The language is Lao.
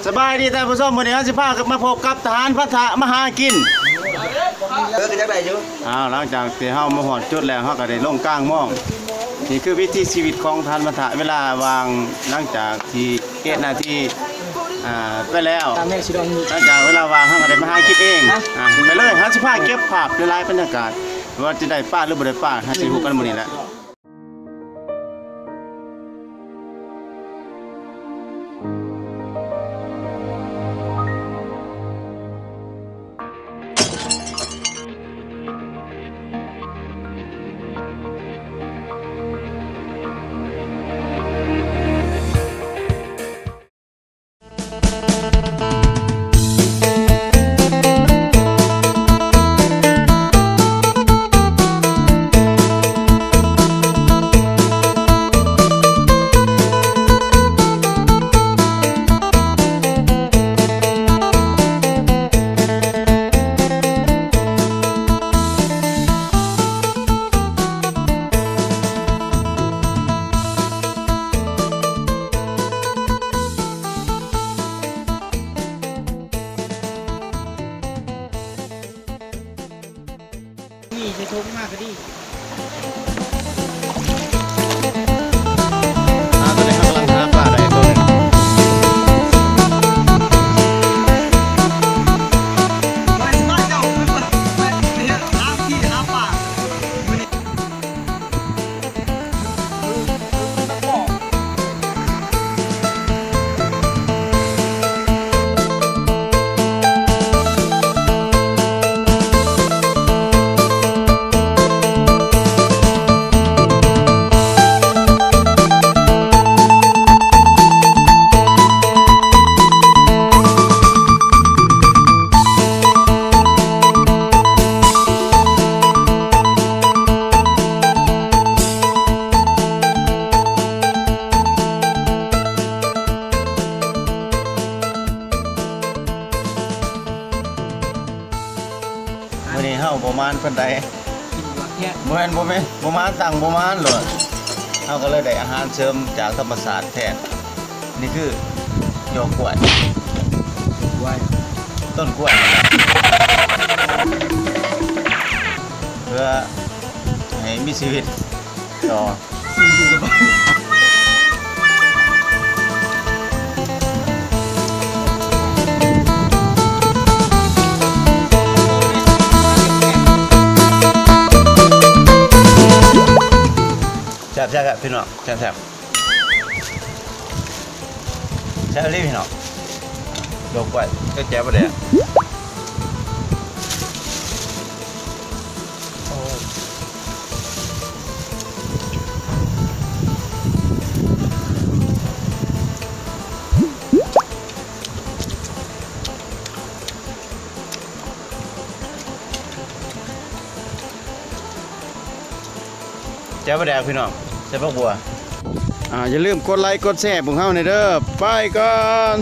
ສະບາຍດີທ່ານຜູ້ຊົມ, ມື້ນີ້ເຮົາຊິພາກັນມາພົບກັບທະຫານພັນທະມາຫາກິນ. ເອີ ກໍຈັກໄດ້ຢູ່. ອ້າວ ຫຼັງຈາກທີ່ເຮົາມາຮອດຈຸດແລ້ວ ເຮົາກໍໄດ້ລົງກາງມອງ. ນີ້ຄືວິຖີຊີວິດຂອງທະຫານພັນທະ ເວລາວ່າງ ຫຼັງຈາກທີ່ເຮັດໜ້າທີ່ ອ່າ ໄປແລ້ວ, ຫຼັງຈາກເວລາວ່າງ ເຮົາກໍໄດ້ມາຫາກິນເອງ. ອ່າ ໄປເລີຍ, ເຮົາຊິພາເກັບພາບຫຼາຍໆ ບັນຍາກາດ ວ່າຈະໄດ້ປາ ຫຼື ບໍ່ໄດ້ປາ ເຮົາຊິຮູ້ກັນມື້ນີ້ແຫຼະ. ນີ້ໃສ່ຖົງມາກໍດີ. ອ່າ ຕອນນີ້ເຮົາກຳລັງຫາປາໄດ້ໂຕໜຶ່ງ. ມື້ນີ້ເຮົາບໍ່ມານປານໃດ. ກິນຫຼວກແທ້. ບໍ່ແມ່ນ ບໍ່ແມ່ນ ບໍ່ມານ ຕັ້ງບໍ່ມານໂລດ. ເຮົາກໍເລີຍໄດ້ອາຫານເສີມຈາກທຳມະຊາດແທນ. ນີ້ຄືຢໍກລ້ວຍ ຕົ້ນກ້ວຍ ຕົ້ນກ້ວຍ ເພື່ອໃຫ້ມີຊີວິດຕໍ່. ແຊບໆ ພີ່ນ້ອງ ແຊບໆ ແຊບອີ່ຫຼີພີ່ນ້ອງ. ດອກກ້ວຍ ແຈ່ວປາແດກ. ແຈ່ວປາແດກພີ່ນ້ອງ ໃສ່ຜັກບົວ. ອ່າ ຢ່າລືມກົດໄລກົດແຊພວກເຮົາແດ່ເດີ. ໄປກ່ອນ.